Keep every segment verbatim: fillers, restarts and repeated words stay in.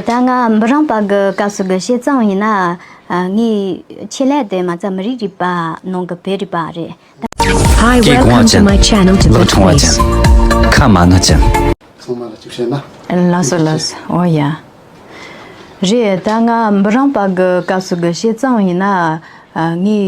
ད་ང་འབུམ་རམས་པ་གི་སྐབས་སུ་གི་བཤད་ཙམ་ཡིན་ན། ཨ། ངའི་ཆེད་ལས་དེ་མ་རྩ་མི་རིགས་རིག་པ་ནང་གི་བོད་རིག་པ་རེད། Hi, welcome to my channel to Bethpage. ཁ་མ་ན་ཅན། ཚང་མ་ལ་ཅིག་བཤད་ན། ལགས་སོ་ལགས་སོ། ཨོ་ཡ། རེད། ད་ང་འབུམ་རམས་པ་གི་སྐབས་སུ་གི་བཤད་ཙམ་ཡིན་ན། ཨ། ངའི་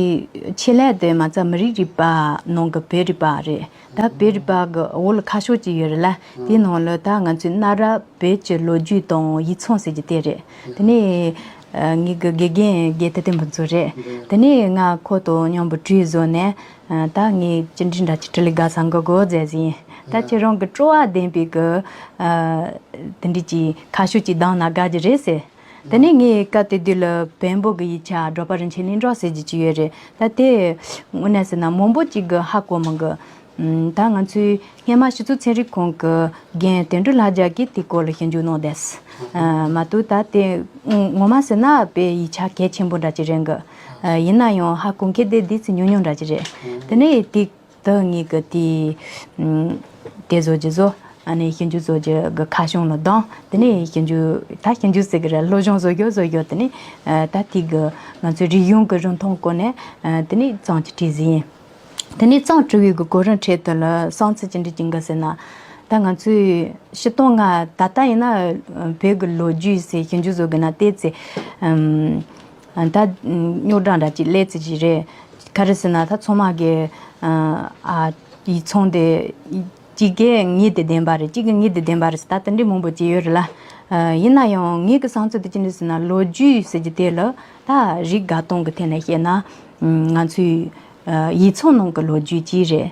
ཆེད་ལས་དེ་མ་རྩ་མི་རིགས་རིག་པ་ནང་གི་བོད་རིག་པ་རེད། ད་བོད་རིག་པ་གི་འོག་ལ་ཁ་ཕྱོགས་ཅིག་ཡོད་རེད་ལ། དེའི་ནང་ལ་ད་ང་ཚོའི་གནའ་རབས་བོད་ཀྱི་ལོ་རྒྱུས་དང་ཡིག་ཚང་ཟེར་གྱི་དེ་རེད། དེ་ནས་ཨ། ངའི་གི་དགེ་རྒན་དགེ་ཐེ་ཐེ་འབུམ་ཚོགས་རེད། དེ་ནས་ང་ཁོ་དང་མཉམ་པོ་གྲོས་བཟོས་ནས། ཨ། ད་ངས་ཅི་འདྲ་འདྲ་ཅིག་འབྲི་ལི་དགའ་བསམ་གི་འགོ་བཙལ་ཟིན། ད་ཁྱེད་རང་གི་སྤྲོ་བ་ལྡན་པའི་གི། ཨ། དེ་འདྲ་ཅིག་ཁ་ཕྱོགས་ཅིག་བདམས་ན་དགའ་གི་རེད་ཟེར། དེ་ནས་ངས་སྐབས་དེ་དུས་ལ་བོན་པོ་གི་ཡིག་ཆ་སྒྲོལ་དཔལ་རིན་ཆེན་གླིང་གྲགས་ཟེར་གྱི་ཅིག་ཡོད་རེད། ད་དེ་དངོས་གནས་ཟེར་ན་མང་པོ་ཅིག་གིས་ཧ་གོ་མི་འདུག་ཨམ། ད་ང་ཚོའི་སྔོན་མ་སྤྱི་ཚོགས་ཚན་རིག་ཁང་གི་རྒན་དོན་གྲུབ་ལྷ་རྒྱལ་གྱིས་དེའི་སྐོར་ལ་ཞིབ་འཇུག་གནང་བསྡད། ཨ། མ་གཏོགས་ད་དེ་ངོ་མ་ཟེར་ན་དཔེ་ཡིག་ཆ་གལ་ཆེན་པོ་འདྲ་ཅིག་རེད་གི། ཨ། ཡིན་ན་ཡང་ཧ་གོ་མཁན་དེ་འདི་ཙམ་ཉུང་ཉུང་འདྲ་ཅིག་རེད། དེ་ནས་དེ། ད་ངས་གི་དེ། ཨམ། དེ་བཟོ་རྒྱུ་བཟོ། ཨ་ནི་ཞིབ་འཇུག་བཟོ་རྒྱུ་གི་ཁ་བྱང་ལ་བདམས། དེ་ནས་ཞིབ་འཇུག་ད་ཞིབ་འཇུག་ཟེར་གི་རེད། སློབ་སྦྱོང་བཟོ་རྒྱུ་བཟོ་རྒྱུ། དེ་ནས་ཨ། ད་དེ་གི་ང་ཚོའི་རིག་གཞུང་གི་རིན་ཐང་སྐོར་ནས། ཨ། དེ་ནས་རྩོམ་ཅིག་བྲིས་ཟིན། དེ་ནས་རྩོམ་བྲིས་པའི་གི་གོ་རིམ་ཁྲོད་དུ་ལ་བསམ་ཚུལ་ཅི་འདྲ་ཅིག་འདུག་ཟེར་ན། ད་ང་ཚོའི་སྤྱིར་བཏང་ང་ད་ལྟ་ཡིན་ན་བོད་གི་ལོ་རྒྱུས་ཟེར་ཞིབ་འཇུག་བཟོ་དགོས་ན་བལྟས་ཚེ། ཨམ། ད་རྙོག་དྲ་འདྲ་ཅིག་སླེབས་ཚར་གྱི་རེད། ག་རེ་ཟེར་ན་ད་ཚང་མ་གི། ཨ། ཡིག་ཚང་དེ་གཅིག་གི་ངོས་དེ་བདེན་པ་རེད། གཅིག་གི་ངོས་དེ་བདེན་པ་རེད་ཟེར། ད་དེ་འདྲའི་མང་པོ་ཅིག་ཡོད་རེད་ལ། ཨ། ཡིན་ན་ཡང་ངའི་གི་བསམ་ཚུལ་དེ་ཅི་འདྲ་ཟེར་ན། ལོ་རྒྱུས་ཟེར་རྒྱུ་དེ་ལ་ད་རིགས་དགའ་སྟོན་གི་ཐད་ནས་བཤད་ན། ཨམ། ང་ཚོའི། ཨ། ཡིག་ཚང་ནང་གི་ལོ་རྒྱུས་གཅིག་རེད།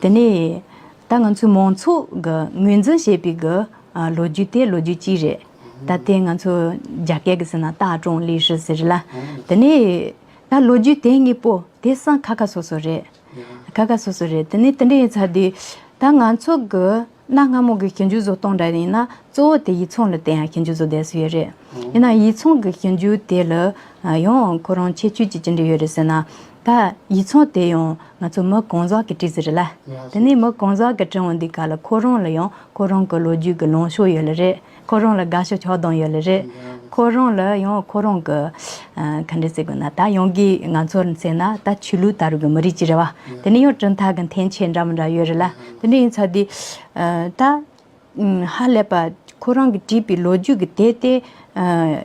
དེ་ནས་ད་ང་ཚོའི་མང་ཚོགས་གི་ངོས་འཛིན་བྱེད་པའི་གི། ཨ། ལོ་རྒྱུས་དེ་ལོ་རྒྱུས་གཅིག་རེད། ད་དེ་ང་ཚོ་རྒྱ་སྐད་གི་ཟེར་ན་大众历史ཟེར་ལ། དེ་ནས་ད་ལོ་རྒྱུས་དེ་གཉིས་པོ་དེ་གསུམ་ཁ་ཁ་སོ་སོ་རེད། ཁ་ཁ་སོ་སོ་རེད། དེ་ནས་དེ་འདྲ་ཡིན་ཚར་དུས་ད་ང་ཚོ་གི་གནའ་སྔ་མོ་གི་ཞིབ་འཇུག་བཟོ་སྟངས་འདྲ་ཡིན་ན། གཙོ་བོ་དེ་ཡིག་ཚང་ལ་བརྟེན་ཡ་ཞིབ་འཇུག་བཟོ་བསྡད་སྲོལ་ཡོད་རེད། ཡིན་ན་ཡིག་ཚང་གི་ཞིབ་འཇུག་དེ་ལ་ཡང་ཁོ་རང་ཁྱད་ཆོས་ཅིག་ཅི་འདྲ་ཡོད་རེད་ཟེར་ན། ད་ཡིག་ཚང་དེ་ཡང་ང་ཚོ་མི་གང་ཟག་གིས་བྲིས་ཟིན་རེད་ལ། དེ་ནས་མི་གང་ཟག་གིས་བྲིས་འོང་དུས་སྐབས་ལ་ཁོ་རང་ལ་ཡང་ཁོ་རང་གི་ལོ་རྒྱུས་ཀྱི་ལངས་ཕྱོགས་ཡོད་ལེ་རེད། ཁོ་རང་ལ་དགའ་ཕྱོགས་ཆགས་སྡང་ཡོད་ལེ་རེད། ཁོ་རང་ལ་ཡང་ཁོ་རང་གི། ཨ། ག་འདྲ་ཟེར་དགོས་ན། ད་ཡང་གི་ང་ཚོར་མཚོན་ན་ད་ཆོས་ལུགས་ལྟ་བུ་གི་མི་རིགས་ཅིག་རེད་བ། དེ་ནས་ཡང་གྲུབ་མཐའ་གི་འཐེན་འཁྱེར་འདྲ་མི་འདྲ་ཡོད་རེད་ལ། དེ་འདྲ་ཡིན་ཚར་དུས། ཨ། ད། ཨམ། ཧ་ལས་པ་ཁོ་རང་གིས་བྲིས་པའི་ལོ་རྒྱུས་ཀྱི་དེ་དེ། ཨ།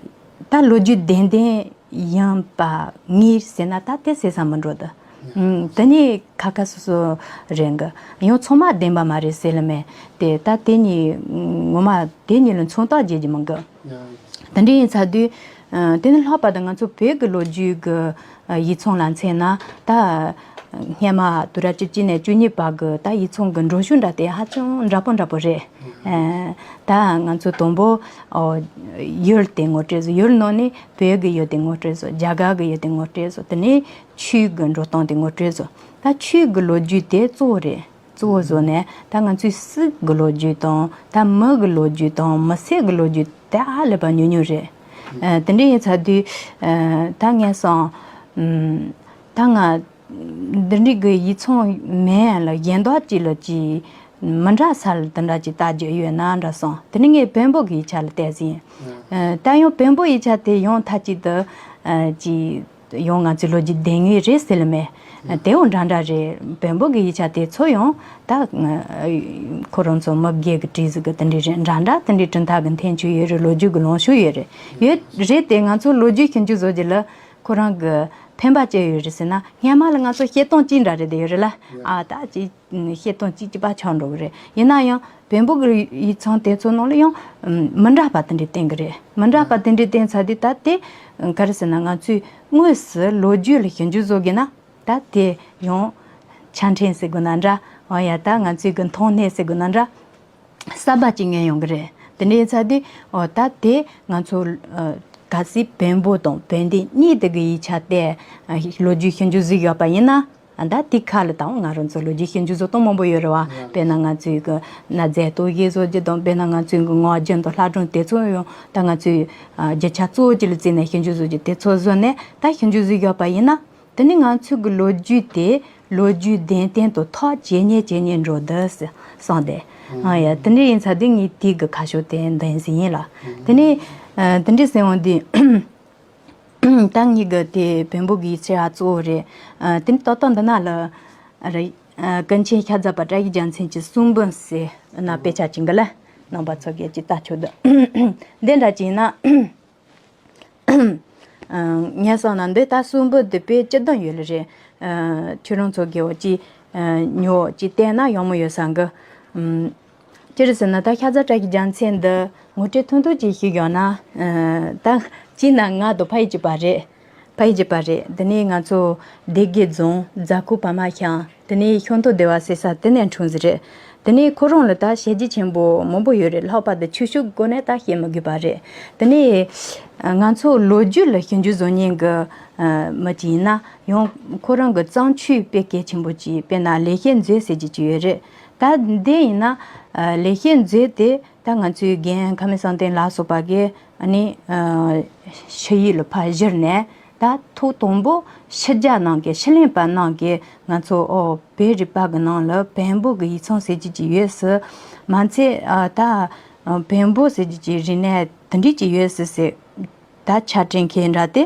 ད་ལོ་རྒྱུས་བདེན་བདེན་ཡིན་པ་ངེས་ཟེར་ན་ད་དེ་ཟེར་ས་མི་འགྲོ་ད། ཨམ། དེ་ནས་ཁ་ཁ་སོ་སོ་རེད་གི། ཡང་ཚང་མ་བདེན་པ་མ་རེད་ཟེར་ལེ་མེད་དེ། ད་དེ་གཉིས་ངོ་མ་དེ་གཉིས་ལ་མཚོན་རྟགས་རྒྱག་རྒྱུ་མི་འདུག་དེ་འདྲ་ཡིན་ཚར་དུས། ཨ། དེ་ནས་ལྷག་པར་དུ་ང་ཚོ་བོད་ཀྱི་ལོ་རྒྱུས་ཀྱི། ཨ། ཡིག་ཚང་ལ་མཚོན་ན། ད་སྔོན་མ་དུས་རབས་བཅུ་གཅིག་ནས་བཅུ་གཉིས་བར་གྱི་ད་ཡིག་ཚང་གི་འགྲོ་ཤུགས་འདྲ་དེ་ཧ་ཅང་འདྲ་པོ་འདྲ་པོ་རེད། ཨ། ད་ང་ཚོ་དང་པོ། ཨོ། ཡུལ་དེ་ངོ་སྤྲོད་བཟོ། ཡུལ་ནང་ནས་བོད་ཀྱི་ཡུལ་དེ་ངོ་སྤྲོད་བཟོ། རྒྱ་གར་གྱི་ཡུལ་དེ་ངོ་སྤྲོད་བཟོ། དེ་ནས་ཆོས་ཀྱི་འགྲོ་སྟངས་དེ་ངོ་སྤྲོད་བཟོ། ད་ཆོས་ཀྱི་ལོ་རྒྱུས་དེ་གཙོ་བོ་རེད། གཙོ་བོ་བཟོ་ནས་ད་ང་ཚོའི་སྲིད་ཀྱི་ལོ་རྒྱུས་དང་། ད་མི་གི་ལོ་རྒྱུས་དང་། མི་ཚེ་གི་ལོ་རྒྱུས་དེ་ཧ་ལས་པ་ཉུང་ཉུང་རེད། ཨ། དེ་འདྲ་ཡིན་ཚར་དུས། ཨ། ད་ངས་སོང་། ཨམ། ད་ང་འདི་འདྲའི་གི་ཡིག་ཚང་མེད་ལ་གཞན་དག་ཅིག་ལ་ཅིག་མི་འདྲ་ས་ལ་དེ་འདྲ་ཅིག་ལྟ་རྒྱུ་ཡོད་ན་འདྲ་སོང་། དེ་ནས་ངས་བོན་པོ་གི་ཡིག་ཆ་ལ་བལྟས་ཟིན། ཨ། ད་ཡང་བོན་པོ་ཡིག་ཆ་དེ་ཡང་མཐའ་གཅིག་ཏུ། ཨ། ཅིག་ཡང་ང་ཚོའི་ལོ་རྒྱུས་བདེན་དངོས་རེད་ཟེར་ལེ་མེད། དེའང་འདྲ་འདྲ་རེད། བོན་པོ་གི་ཡིག་ཆ་དེ་ཚོ་ཡང་ད་ཁོ་རང་ཚོ་མི་སྒེར་གྱི་བྲིས་ཟིག་གི་དེ་འདྲ་རེད། འདྲ་འདྲ་དེ་འདྲའི་གྲུབ་མཐའ་གི་འཐེན་ཆོས་ཡོད་རེད། ལོ་རྒྱུས་ཀྱི་ལངས་ཕྱོགས་ཡོད་རེད། ཡོད་རེད་དེ། ང་ཚོ་ལོ་རྒྱུས་ཞིབ་འཇུག་བཟོ་རྒྱུ་ལ་ཁོ་རང་གི་ཕན་པ་ཅི་ཡོད་རེད་ཟེར་ན། སྔོན་མ་ལ་ང་ཚོ་བཤད་སྟངས་གཅིག་འདྲ་རེད་དེ་ཡོད་རེད་ལ། ཨ། ད་ཅིག་བཤད་སྟངས་གཅིག་གཅིག་པ་ཆགས་འགྲོ་གི་རེད། ཡིན་ན་ཡང་བོན་པོ་གི་ཡིག་ཚང་དེ་ཚོ་ནང་ལ་ཡང་མི་འདྲ་བ་དེ་འདྲ་བསྟན་གི་རེད། མི་འདྲ་བ་དེ་འདྲ་བསྟན་ཚར་དུས་ད་དེ་ག་རེ་ཟེར་ན། ང་ཚོས་དངོས་སུ་ལོ་རྒྱུས་ལ་ཞིབ་འཇུག་བཟོ་དགོས་ན། ད་དེ་ཡང་ཆ་འཕྲིན་ཟེར་དགོས་ན་འདྲ། འོ་ཡ། ད་ང་ཚོའི་གི་མཐོང་སྣེ་ཟེར་དགོས་ན་འདྲ། གསར་པ་ཅིག་རྙེད་ཡོང་གི་རེད། དེ་འདྲ་ཡིན་ཚར་དུས། འོ། ད་དེ་ང་ཚོ། ཨ། གལ་སྲིད་བོན་པོ་དང་བོན་སྡེ་གཉིས་དེ་གི་ཡིག་ཆ་དེ། ཨ། ལོ་རྒྱུས་ཞིབ་འཇུག་བཟོས་ཡོད་པ་ཡིན་ན། ཨ། ད་དེ་ཁ་ལ་ད་ང་རང་ཚོ་ལོ་རྒྱུས་ཞིབ་འཇུག་བཟོ་སྟངས་མང་པོ་ཡོད་རེད་བ། དཔེར་ན་ང་ཚོའི་གི་གནའ་རྫས་རྟོག་ཞིབ་བཟོ་རྒྱུ་དང་། དཔེར་ན་ང་ཚོའི་གི་ངག་རྒྱུན་དང་ལྷ་སྒྲུང་དེ་ཚོ་ཡང་ད་ང་ཚོའི། ཨ། རྒྱུ་ཆ་གཙོ་བོ་གཅིག་ལ་བརྩིས་ནས་ཞིབ་འཇུག་བཟོ་རྒྱུ་དེ་ཚོ་བཟོས་ནས་ད་ཞིབ་འཇུག་བཟོས་ཡོད་པ་ཡིན་ན། དེ་ནི་ང་ཚོའི་གི་ལོ་རྒྱུས་དེ་ལོ་རྒྱུས་བདེན་བདེན་དུ་ཐག་ཇེ་ཉེ་ཇེ་ཉེ་འགྲོ་འདུག་བསམ་སྟེ། ཨ་ཡ། དེ་འདྲ་ཡིན་ཚར་དུས་ངས་དེ་གི་ཁ་ཕྱོགས་དེ་འདོན་ཟིན་ཡིན་ལ། དེ་ནས་ ཨ། དེ་འདྲའི་སེམས་འོང་དུས། ད་ངེད་ཀྱི་དེ་བོན་པོ་གི་ཡིག་ཆ་གཙོ་བོ་རེད། ཨ། དེ་ནི་ཏག་ཏག་འདི་ན་ལ་རེད། ཨ། ཀུན་མཁྱེན་ཤ་ཟ་པ་བཀྲ་ཤིས་རྒྱལ་མཚན་གྱི་གསུང་འབུམ་ཟེར་ན་དཔེ་ཆ་ཅིག་གི་ལ་རྣམ་པ་ཚོ་གིས་ཅིག་ལྟ་ཆོག་འདུག་འདི་འདྲ་ཅིག་ཡིན་ན། ཨ། ངས་བསམ་ན་འདི་ད་གསུང་འབུམ་འདི་དཔེ་སྤྱི་བསྡོམས་ཡོད་ལེ་རེད། ཨ། ཁྱོད་རང་ཚོ་གིས་འོ་ཅིག་ཨ། ཉོ་ཅིག་བལྟས་ན་ཡག་མོ་ཡོད་ས་གི། ཨམ། ཅི་རེད་ཟེར་ན་ད་ཤ་ཟ་བཀྲ་ཤིས་རྒྱལ་མཚན་འདི་ངོ་སྤྲོད་ཐུང་ཐུང་ཅིག་ཞུས་ཡོང་ན། ཨ། ད་སྤྱིར་ན་ང་དང་ཕ་ཡུལ་གཅིག་པ་རེད། ཕ་ཡུལ་གཅིག་པ་རེད། དེ་ནས་ང་ཚོ་སྡེ་དགེ་རྫོང་རྫ་ཁུག་བར་མ་ཤང་། དེ་ནས་ཤིང་ཏོག་སྡེ་བ་ཟེར་ས་དེ་ནས་འཁྲུངས་ཟིན་རེད། དེ་ནས་ཁོ་རང་ལ་ད་བྱས་རྗེས་ཆེན་པོ་མང་པོ་ཡོད་རེད། ལྷག་པར་དུ་ཆོས་ཕྱོགས་སྒོ་ནས་ད་བཤད་མི་དགོས་པ་རེད། དེ་ནས་ང་ཚོ་ལོ་རྒྱུས་ལ་ཞིབ་འཇུག་བཟོ་མཁན་གྱི་མི་ཅིག་ཡིན་ན་ཡང་ཁོ་རང་གི་བརྩམས་ཆོས་དཔེ་གལ་ཆེན་པོ་ཅིག་དཔེར་ན་ལེགས་བཤད་མཛོད་ཟེར་རྒྱུ་ཅིག་ཡོད་རེད། ད་འདི་ཡིན་ན་ལེགས་བཤད་མཛོད་དེ། ད་ང་ཚོའི་རྒན་ཁ་མི་བསམ་གཏན་ལ་སོགས་པ་གིས་ཨ་ནི་ཨ་ཕྱི་ཡུལ་ལ་ཕར་བཞུར་ནས་ད་ཐོག་དང་པོ་ཕྱི་རྒྱལ་ནང་གི་ཕྱི་གླིང་པ་ནང་གི་ང་ཚོ་ཨོ་བོད་རིག་པ་གི་ནང་ལ་བོན་པོ་གི་ཡིག་ཚང་ཟེར་རྒྱུ་ཅིག་ཡོད་ཟེར། མ་ཚད་ཨ་ད་བོན་པོ་ཟེར་རྒྱུ་ཅིག་རིག་གནས་དེ་འདྲས་ཅིག་ཡོད་ཟེར་ཟེར། ད་ཕྱག་སྦྲེལ་མཁན་འདྲ་དེ།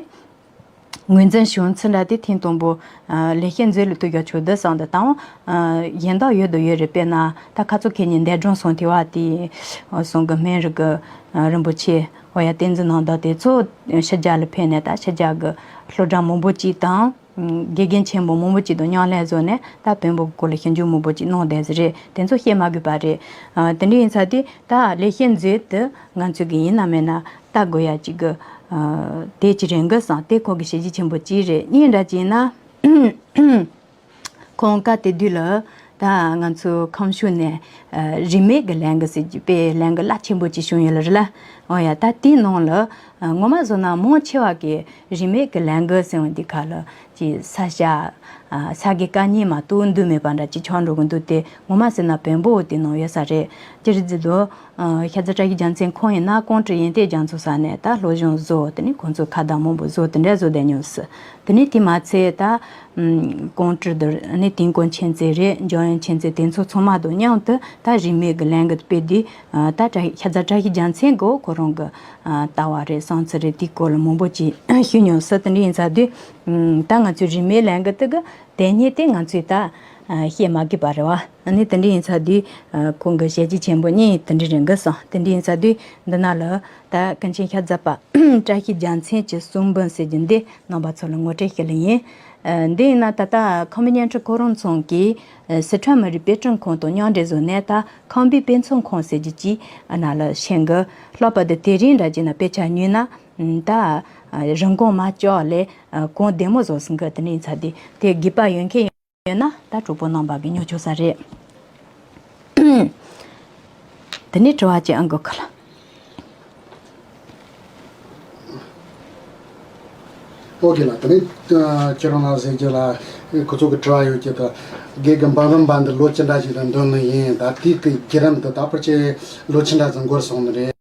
ངོས་འཛིན་བྱུང་ཚུལ་འདྲ་དེ་ཐེངས་དང་པོ་ཨ་ལེགས་བཤད་མཛོད་ལ་ཐུག་ཡག་ཆོག་འདུག་བསམ་འདུག་དང་། ཨ་གཞན་དག་ཡོད་དུ་ཡོད་རེད། དཔེར་ན་ད་ཁ་ཚོ་ཁེ་ཉིན་འདས་གྲོངས་སོང་དེ་བ་དེ་སོང་གི་སྨན་རི་གི་ཨ་རིན་པོ་ཆེ་ཨོ་ཡ་བསྟན་འཛིན་ནང་ཟླ་དེ་ཚོ་ཕྱི་རྒྱལ་ལ་ཕེབས་ནས་ད་ཕྱི་རྒྱལ་གི་སློབ་གྲྭ་མང་པོ་ཅིག་དང་། དགེ་རྒན་ཆེན་པོ་མང་པོ་ཅིག་དང་མཉམ་ལས་བཟོས་ནས་ད་བོན་པོ་གི་སྐོར་ལ་ཞིབ་འཇུག་མང་པོ་ཅིག་གནང་བསྡད་ཟིན་རེད། དེ་ཚོ་བཤད་མ་དགོས་པ་རེད། ཨ་དེ་འདྲ་ཡིན་ཙང་དེ་ད་ལེགས་བཤད་མཛོད་དེ་ང་ཚོ་གི་ཡིན་ན་མིན་ན། ལྟ་དགོས་ཡ་གཅིག་གི་ཨ་དེ་གཅིག་རེད་འགི་བསམ། དེ་ཁོ་གི་བྱས་རྗེས་ཆེན་པོ་གཅིག་རེད། གཉིས་འདྲ་གཅིག་ན། ཁོང་སྐབས་དེ་དུས་ལ་ད་ང་ཚོ་ཁམས་ཕྱོགས་ནས་ཨ་རིས་མེད་ཀྱི་ལས་འགུལ་ཟེར་གྱི་དཔེ་ལས་འགུལ་རླབས་ཆེན་པོ་གཅིག་བྱུང་ཡོད་ལ་རེད་ལ། འོ་ཡ་ད་དེའི་ནང་ལ་ཨ་ངོ་མ་བཟོ་ན་མང་ཆེ་བ་གི་རིས་མེད་ཀྱི་ལས་འགུལ་ཟེར་བ་འདི་ག་ལ་ཅིག་ས་སྐྱ་ཨ་ས་དགེ་བཀའ་རྙིང་མ་གཏོགས་འདུག་མེད་པ་འདྲ་ཅིག་ཆགས་འགྲོ་གི་འདུག་དེ་ངོ་མ་ཟེར་ན་བོན་པོ་དེ་ནང་ཡོད་ས་རེད། ཅི་རེད་ཟེར་དུས། ཨ་ཤ་ཟ་བཀྲ་ཤིས་རྒྱལ་མཚན་ཁོང་ཡིན་ན་ཀོང་སྤྲུལ་ཡོན་ཏན་རྒྱ་མཚོ་ས་ནས་ད་སློབ་སྦྱོང་བཟོ། དེ་ནས་ཁོང་ཚོ་ཁ་བརྡ་མང་པོ་བཟོ་དེ་འདྲ་བཟོ་བསྡད་མྱོང་ཟེར། དེ་ནས་དེ་མ་ཚད་ད་ཨམ་ཀོང་སྤྲུལ་དུ་ནི་དིན་ཀོན་མཁྱེན་བརྩེ་རེད། འཇམ་དབྱངས་མཁྱེན་བརྩེ་དེ་ཚོ་ཚང་མ་དང་མཉམ་དུ་ད་རིས་མེད་ཀྱི་ལས་འགུལ་སྤེལ་དུས་ཨ་ད་བཀྲ་ཤ་ཟ་བཀྲ་ཤིས་རྒྱལ་མཚན་གྱིས་ཁོ་རང་གི་ཨ་ལྟ་བ་རེད། བསམ་ཚུལ་རེད། དེའི་སྐོར་ལ་མང་པོ་ཅིག་ཞུས་མྱོང་ཟེར། དེ་འདྲ་ཡིན་ཙང་དུས་ཨམ་ད་ང་ཚོའི་རིས་མེད་ལས་འགུལ་དེ་གི་དེ་ཉིད་དེ་ང་ཚོས་ད་ཨ་བཤད་མ་དགོས་པ་རེད་བ། ཨ་ནི་དེ་འདྲ་ཡིན་ཙང་དུས་ཨ་ཁོང་གི་བྱས་རྗེས་ཆེན་པོ་གཉིས་དེ་འདྲ་རེད་འགི་བསམ། དེ་འདྲ་ཡིན་ཙང་དུས་འདི་ན་ལ་ད་ཀུན་མཁྱེན་ཤ་ཟ་པ་བཀྲ་ཤིས་རྒྱལ་མཚན་གྱི་གསུང་འབུམ་ཟེར་རྒྱུ་འདི་རྣམ་པ་ཚོ་ལ་ངོ་སྤྲོད་ཞུ་ལེ་ཡིན། ཨ་འདི་ཡིན་ན་ད་ལྟ་ཁམས་པའི་བརྙན་འཕྲིན་ཁོ་རང་ཚང་གིས་ཨ་སི་ཁྲོན་མི་རིགས་དཔེ་སྐྲུན་ཁང་དང་མཉམ་འབྲེལ་བཟོས་ནས་ད་ཁམས་པའི་དཔེ་མཚོན་ཁང་ཟེར་རྒྱུ་ཅིག་ཨ་ན་ལ་བྱེད་གི། ལྷག་པར་དུ་དེ་རིང་འདྲ་བྱས་ན་དཔེ་ཆ་ཉོས་ན་ད་ཨ་རིན་གོང་མ་ལྕོགས་ལས་ཨ་གོང་བདེ་མོ་བཟོ་སྲིད་གི། དེ་འདྲ་ཡིན་ཙང་དེ་དེ་དགོས་པ་ཡོད་མཁན་ཡོད་ན་ད་གྲོགས་པོ་རྣམ་པ་གིས་ཉོ་ཆོག་ས་རེད། དེ་ནས་དྲི་བ་ཅིག་ཨང་གི་ཁ་ལ། ཨོ་ཁེ་ལགས། དེ་ནས་ཨ་ཁྱེད་རང་ལ་ཟེར་རྒྱུ་ལ་ཁོ་ཚོ་གི་དྲི་བ་ཡོད་ཀྱི། ད་དགེ་རྒན་འབུམ་རམས་པ་འདི་ལོ་ཅི་འདྲ་ཞིག་ལ་འདོན་ནི་ཡིན། ད་དེའི་གི་བརྒྱུད་རིམ་དུ་ད་ཕལ་ཆེར་ལོ་ཅི་འདྲ་ཙམ་འགོར་སོང་ནི་རེད།